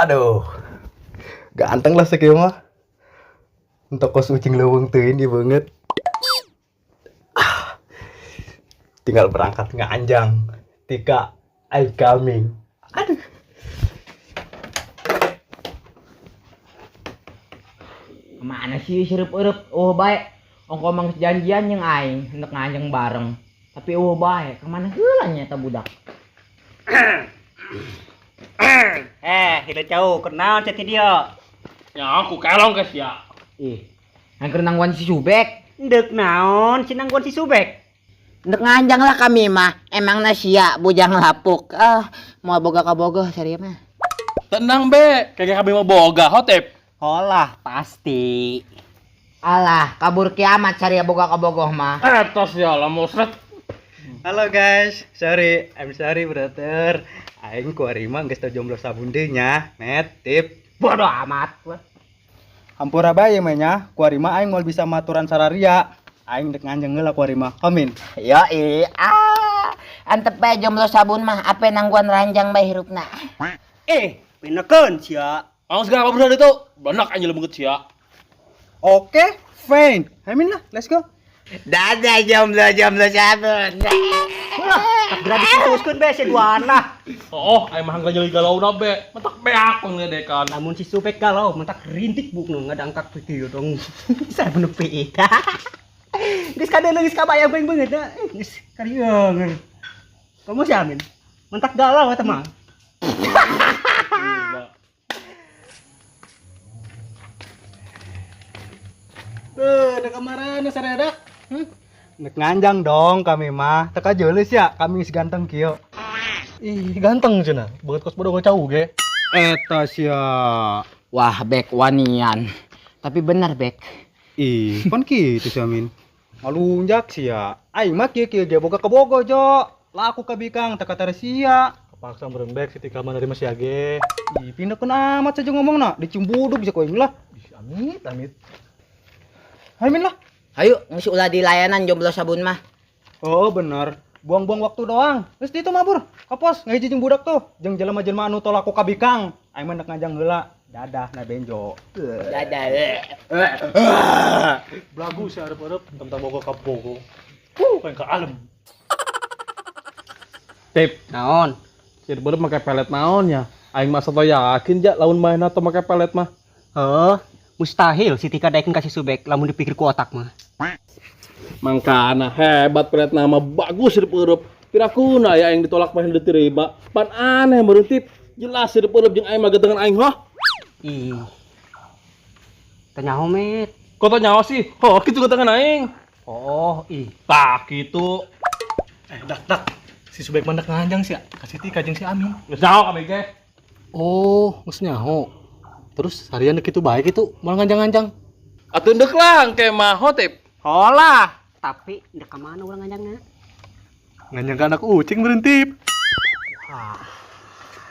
Aduh. Ganteng lah sakieu mah. Untuk kos ucing leuweung teuing ieu beungeut. Ah. Tinggal berangkat nganjang. Tika, I coming. Aduh. Kemana sih sirup-urup? Oh baik. Ongko mang janjian jeung aing hendak nganjang bareng. Tapi oh baik, kemana heula nya eta budak? Hilang jauh, kenal cek dia. Ya aku kelong guys ya. Ih, yang keur nangguan si Subek. Ndek naon si nangguan si Subek? Ndek nganjang lah kami mah. Emang sia bujang lapuk. Ah, mau boga kabogoh serius mah. Tenang be, kayak kami mau boga hotep. Olah pasti. Alah, kabur kiamat cari boga kabogoh mah. Tos ya lah mau seret. Halo guys, sorry, I'm sorry brother. Aing ku ari mah geus teu jomblo sabun deui nya, met tip. Bodoh amat. Hampura bae mah nya, ku ari mah aing moal bisa maturan sararia. Aing dek nganjeng heula ku ari mah. Amin. Yoi, ah, antep bae jomblo sabun mah, ape nangguan ranjang bae hirupna. Pinekeun sia. Awas segala apa itu? Benak anjing leungeut sia. Oke, fine. Amin lah, let's go. Dadah jomblo-jomblo sabun. Segera diputuskeun be si duana. Oh, aing mah hangga nyeli galau na be. Mentak beak pangledekan. Lamun si Subek galau, mentak rintik buknu ngadangkak kieu dong. Saya benepi. Geus kadeuleu geus kabayang bae beungeut da. Geus karieung. Kamu si Amin. Mentak galau eta mah. Tuh, ada kemarin saredak. Nek nganjang dong kami mah. Teka jeuleus ya, kami geus ganteng kieu. Ih, ganteng cenah. Beungeut kos bodoh cau ge. Eta sia. Wah, bek wanian. Tapi benar, Bek. Ih, pan kitu sia Min. Ngalunjak sia. Aing mah kieu-kieu ge boga kabogo jo. Laku ka bikang teka tare sia. Kepaksa meureun bek si Tika mah nerima sia ge. Ih, pindahkeun amat saja ngomongna, dicium buduk sia ku aing lah. Ih, amit amit. Amin lah. Hayu, geus ulah di layanan jomblo sabun mah. Oh, bener. Buang-buang waktu doang. Geus ditu mabur. Kapos ngahiji jeung budak tuh. Jeung jelema-jelema anu tolak ku ka bikang. Aing mah nek nganjang heula. Dadah na benjo. Dadah. Belagu si arep-arep tentang boga ka bogo. Kayak ka alem. Tip, Naon? si belum make pelet naon ya. Aing mah sato yakin ja lamun main atau make pelet mah. Heuh, mustahil si Tika daekeun ka si Subek lamun dipikir ku otak mah. Mangkana hebat pelet nama bagus hirup-hirup. Pirakuna ya aing ditolak mah diterima. Pan aneh meureun tip. Jelas hirup-hirup jeung aing mah getengan aing hoh. Ih. Teu nyaho met. Kok teu nyaho sih? Hoh kitu getengan aing. Oh, ih. Tah kitu. Dak dak. Si Subek mah dak nganjang sia. Ka si Tika jeung si Amin. Geus nyaho kabeh ge. Oh, geus nyaho. Terus harian kitu bae kitu, moal nganjang-nganjang. Atuh ndek lah engke mah ho tip. Holah, tapi ndek ka mana urang nganjangna? Nganjang ka anak ucing meureun tip. Wah.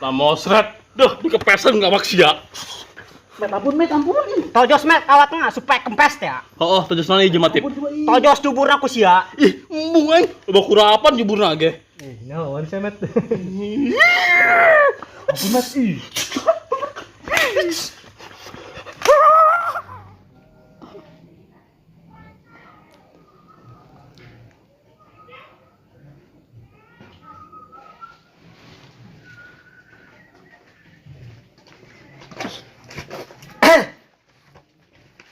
Lamosret. Duh, dikepesen gak sia. Met ampun, met ampun. Tojos met kawat nga supaya kempes teh. Heeh, tojos nana ieu mah tip. Tojos juburna ku sia. Ih, embung aing. Loba kurapan juburna ge. Ih, nyahoan sia met. Ampun met ih.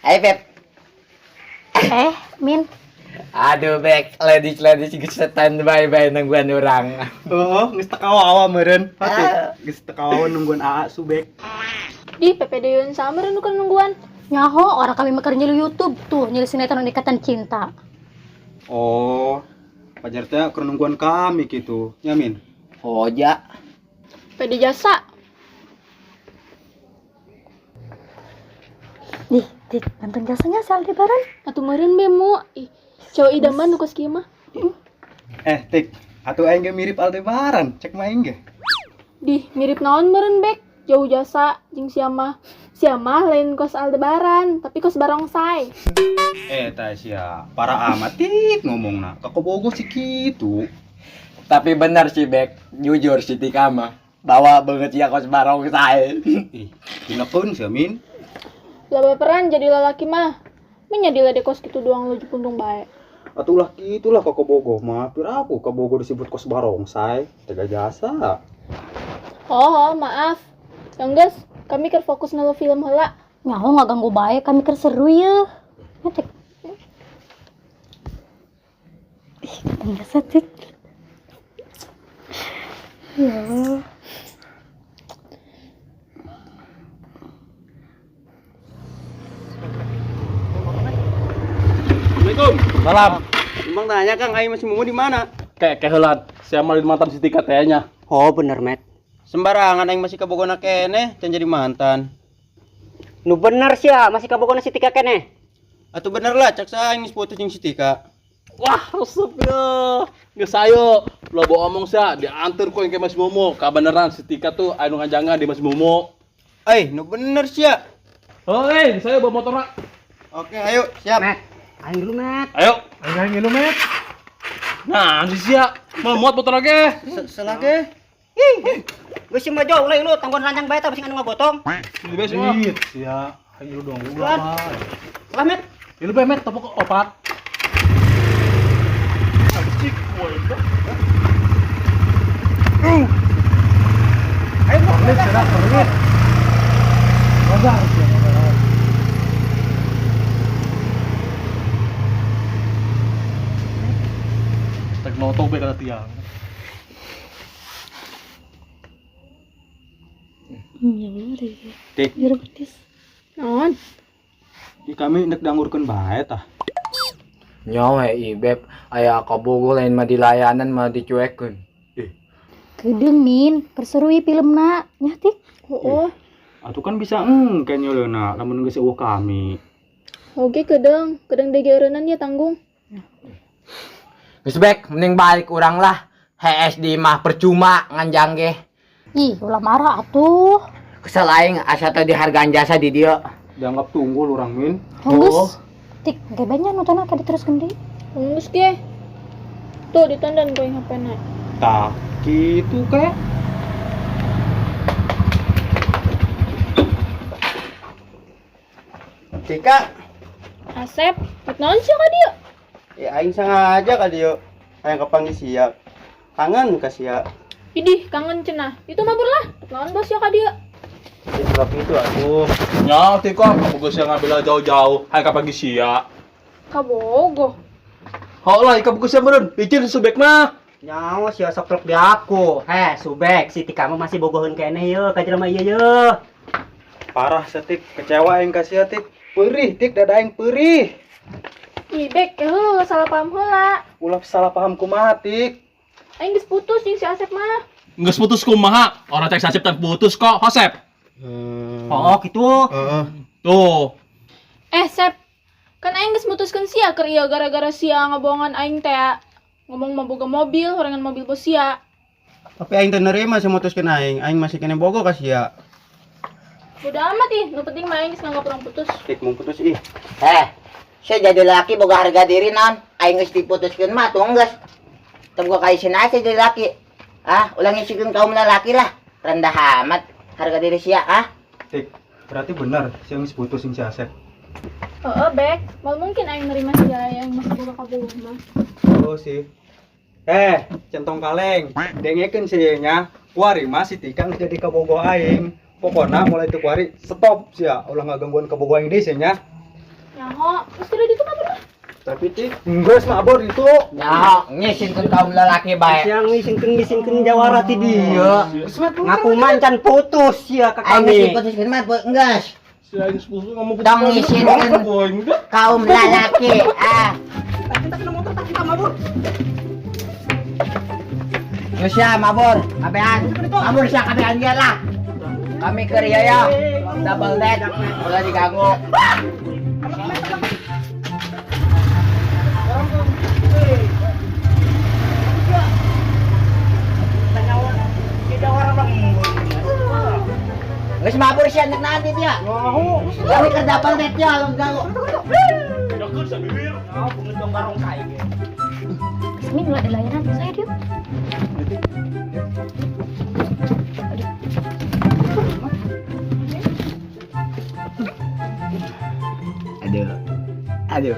Hai, Beb. Min. Aduh, Bek, ladies geus standby bae nungguan urang. Oh, geus teu kawawa meureun. Hati. Geus teu kawawa nungguan AA Subek. Di PPD-eun sama meureun nu keur nungguan. Nyaho, orang kami mah keur nyilu YouTube tuh, nyilu sinetron Ikatan Cinta. Oh, pajar teh keur nungguan kami kitu. Nya Min. Hoja. PD jasa. Nih, Tik, nonton jasanya si Aldebaran. Atuh meureun be mu. Ih, cowok idaman nu kos kieu mah. Tik, atuh aing ge mirip Aldebaran, cek mah aing ge. Dih, mirip naon meureun bek? Jauh jasa jeung sia mah. Sia mah lain kos Aldebaran, tapi kos Barongsai. Tah sia, para amat tik ngomongna. Ka kobogo sih kitu. Tapi benar sih, Bek. Jujur si Tika mah. Bawa banget ya kos barongsai. Ih, dinakeun sia Min. Lah baperan jadi lalaki mah. Menya diledek kos kitu doang lu jepundung bae. Atuh lah kitulah ka Bogo mah. Piraku ka Bogo disebut kos barongsai, tega jasa. Oh, maaf. Enggeus, kami keur fokus nelo film heula. Nyaho ngaganggu bae, kami keur seru ye. Ngetik. Ih, biasa tik. Ya. Assalamualaikum. Salam. Emang tanya Kang, aing masih Mumu di mana? Kayak kehelan. Saya malin mantan si Tika tehnya. Oh, bener, Met. Sembarangan aing masih kabogona keneh, can jadi mantan. Nu bener sih ya, masih kabogona si Tika keneh. Atuh bener lah, cak saya aing geus putus jeung si Tika. Wah, resep ya. Geus ayo. Lo bawa omong sia, diantar ku yang ke Mas Momo. Kabeneran si Tika tuh anu ngajangan di Mas Momo. Eh, nu bener sih ya. Hei, saya bawa motor nak. Oke, ayo, siap. Met, aing dulu, Met. Ayo. Aing dulu, Met. Nah, si sia mau muat motor lagi. Salah ge. Ih, geus mah jauh lain lu tanggon ranjang bae tah bisi anu ngagotong. Ih, sia, aing dulu dong ulah. Lah, Met. Ieu bae, Met, topok opat. Ayo, Met, serah, Met. Wajar sia. Tek noto bae kana tiang. Ya bener ya. Tik. Biar betis. Naon? Di kami nek dangurkeun bae tah. Nyawa ibeb aya kabogo lain mah dilayanan mah dicuekeun. Kedeung Min, perserui filmna nya tik. Heueuh. Atuh kan bisa engke nyeuleuna lamun geus eueuh kami. Oge kedeung, kedeung deui eureunnan ya tanggung. Geus bek, mending balik urang lah. HS di mah percuma nganjang ge. Ih, ulah marah atuh. Kesel aing asa teh dihargaan jasa di dieu. Dianggap tunggul urang Min. Geus. Tik, engke bae nya nonton ka diteruskeun deui. Geus ge. Tuh ditonton ku aing HP-na. Tah, kitu ke. Tika, Asep, rek naon sia ka dieu? ya aing sengaja ka dieu. Hayang kapanggih sia. Kangen ka sia. Idih, kangen cenah. Itu mabur lah. Rek naon bos sia ka dieu? Ya sebab itu atuh. Nya, Tika, kabogo sia ngambil jauh-jauh. Hayang kapanggih sia. Kabogo. Hau lah, kabogo sia meureun. Licin subek mah. Nyawa sia sok truk di aku. Heh, subek si Tika mah masih bogoheun keneh yeuh ka jelema ieu yeuh. Parah setik, kecewa aing ka sia tik. Perih tik dada aing perih. Ih, bek, heuh salah paham heula. Ulah salah paham kumaha tik. Aing geus putus jeung si Asep mah. Geus putus kumaha? Orang cek Asep tan putus kok, Hosep. Oh, kitu. Heeh. Tuh. Eh, Sep. Kan aing geus mutuskeun sia keur ieu gara-gara sia ngabohongan aing teh. Ngomong mau boga mobil, horengan mobil bos sia. Tapi aing teu nerima semutuskeun aing. Aing masih kene bogo ka sia. Bodo amat ih, nu penting mah aing geus nganggap urang putus. Tik mung putus ih. Heh, saya jadi laki boga harga diri non. Aing geus diputuskeun mah tuh geus. Teu boga kaisin aja jadi laki. Ah, ulah ngisikeun kaum lalaki lah. Rendah amat harga diri sia ah. Tik, berarti benar sia geus putus jeung si Asep. Heeh, Bek. Mal mungkin aing nerima sia yang masih boga kabogoh mah. Oh sih. Eh, centong kaleng. Dengekeun sih nya. Kuari mah si Tika geus jadi kabogoh aing. Pokona mulai teu kuari stop sia, ulah ngagangguan kabogoh aing deui sia nya. Nyaho, geus tidak ditu mah bener. Tapi tik Geus mabur itu. Nyaho, ngisinkeun kaum lalaki bae. Siang ngisinkeun jawara ti dieu. Ngaku mancan putus sia ka Aing geus kami. diputuskeun mah geus. Si aing geus putus ngomong putus. Tong ngisinkeun kaum lalaki ah. Kita kena motor tak kita mabur. Geus sia mabur, kabehan. Mabur sia kabehan dia lah. Kami ke Ria ya. Double date, ulah diganggu. Geus mabur sia nek nanti dia. Kami ke double date ya, lo ganggu. Yakeun sia bibir. Nyawa pengeun barongsai ge. Min ulah dilayanan saya dieu. Aduh. Aduh.